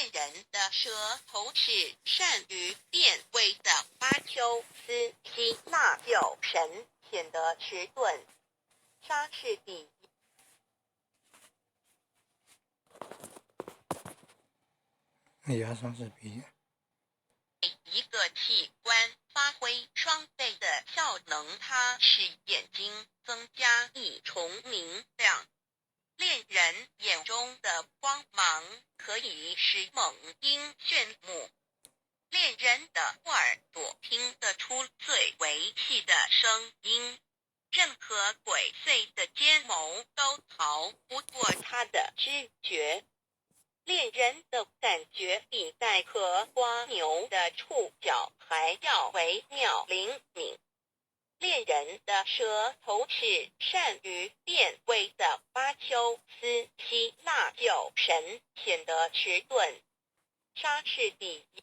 獵人的舌頭是善於辨位的巴丘斯希臘酒神，顯得遲鈍。莎士比亞莎士比亞。一個器官發揮雙倍的效能，它使眼睛增加一重明亮。獵人眼中的光芒可以使猛鷹眩目。獵人的耳朵聽得出最微細的聲音，任何鬼祟的奸謀都逃不過他的知覺。獵人的感覺比帶殼蝸牛的觸角還要微妙靈敏。獵人的舌頭是善於辨位的巴丘斯希臘酒神，顯得遲鈍。莎士比亞。